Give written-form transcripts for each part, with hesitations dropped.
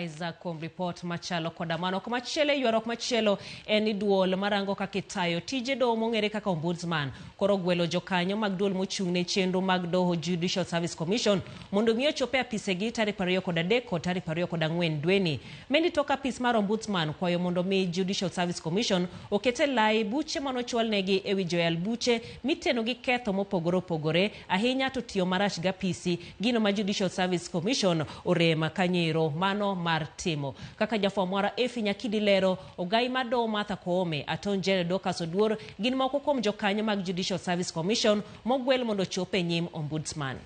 Isaac kuom ripot machalo koda mano. Komachielo e ywaruok machielo en ni duol marango kaka itayo tije doho mong'ere kaka Ombudsman koro ogwelo jokanyo mag duol mochung' ne chenro mag doho Judicial Service Commission mondo mi ochop e apisegi tarik 23 kod tarik 24 dweni. Mendi tok apis mar Ombudsman kwayo mondo mi Judicial Service Commission oket e lai buche manochwalnegi ewi joyal buche miteno gi ketho mopogore opogore ahinya to tiyo marach gapisi gino ma Judicial Service Commission orem kanyoero mano mar timo. Kaka jafwamb mara Effie Nyakidi lero, ogai mar doho Martha Koome, Attorney General Dorcas Oduor gin moko kuom jokanyo mag Judicial Service Commission mogwel mondo ochop e nyim Ombudsman.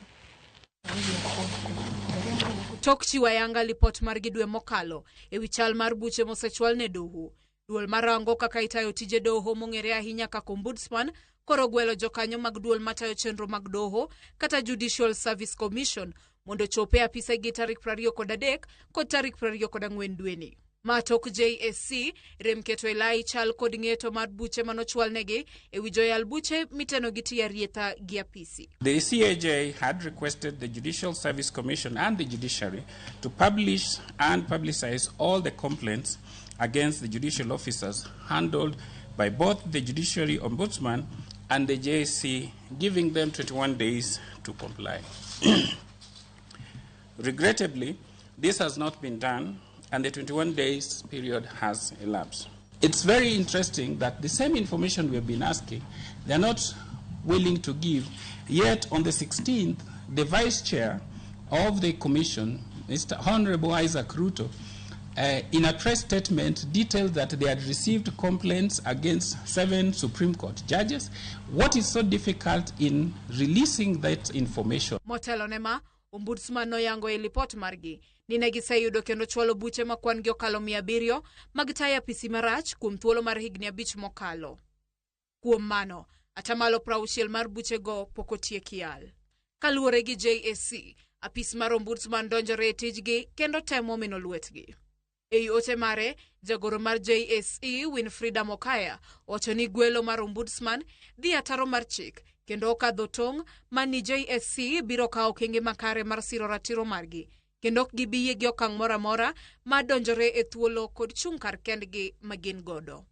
Tok chiwo ayanga lipot margi dwe mokalo ewi chal mar buche mosechwal ne doho, duol marango kaka itayo tije doho mong'ere ahinya kaka Ombudsman koro gwelo jokanyo mag duol matayo chenro mag doho kata Judicial Service Commission mondo ochop e apisegi tarik 23 kod tarik 24 dweni. Ma tok JSC rem keto e lai chal kod ng'eto mar buche manochwalnegi ewi joyal buche miteno gi tiyo arietha gi apisi. The CAJ had requested the Judicial Service Commission and the judiciary to publish and publicize all the complaints against the judicial officers handled by both the Judiciary Ombudsman and the JSC, giving them 21 days to comply. Regrettably, this has not been done, and the 21 days period has elapsed. It's very interesting that the same information we have been asking, they're not willing to give. Yet on the 16th, the vice chair of the commission, Mr. Honorable Isaac Ruto, in a press statement detailed that they had received complaints against 7 Supreme Court judges. What is so difficult in releasing that information? Motelo ne ma, Ombudsman noyango e lipot margi ni ne giseyudo kendo chwalo buche ma kwan gi okalo 700 mag tayo apisi marach kuom thuolo mar higni 5 mokalo. Kuom mano, atamalo 60 mar buchego pok otiek yal. Kaluwore gi JSC, apis mar Ombudsman donjore e tijgi kendo temo mino lwetgi. Ei ote mare, jagoro mar JSC Winfrida Mokaya wacho ni gwelo mar Ombudsman dhi ataro mar chik kendo okadho tong' ma ni JSC biro kawo okenge makare mar siro ratiro margi kendo ok gibi yie gi okang' moro amora ma donjore e thuolo kod chung' kar kendgi ma gin godo.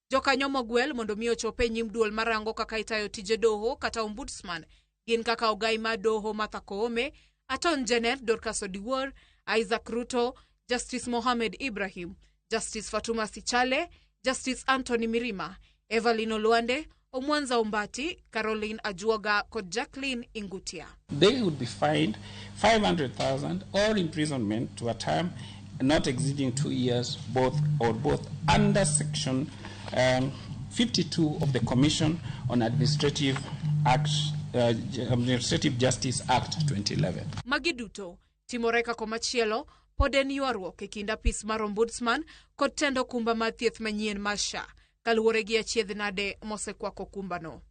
Jokanyo mogwel mondo mi ochop e nyim duol marango kaka itayo tije doho kata Ombudsman gin kaka ogai mar doho Martha Koome, Attorney General Dorcas Odiwuor, Isaac Ruto, Justice Mohamed Ibrahim, Justice Fatuma Sichale, Justice Anthony Mirima, Evelyn Olwande, Omwanza Ombati, Caroline Ajuoga kod Jacqueline Ingutia. They would be fined 500,000 or imprisonment to a term not exceeding 2 years, both or both, under Section 52 of the Commission on Administrative Act, Administrative Justice Act 2011. Magi duto timore ka komachielo pod en ywaruok e kind apis mar Ombudsman kod tend okumba mar thieth manyien mar SHA kaluwore gi achiedh nade mosekwako okumbano.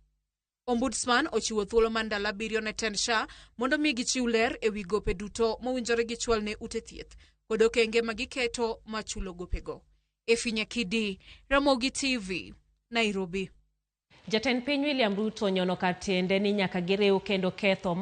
Ombudsman ochiwo thuolo mar ndalo 7 ne tend SHA mondo mi gichiw ler ewi gope duto mowinjore gichwal ne ute thieth kod okenge ma giketo mar chulo gopego. Effie Nyakidi, Ramogi TV, Nairobi. Jatend piny William Ruto nyono kar tiende ni nyaka giriw kendo ketho moko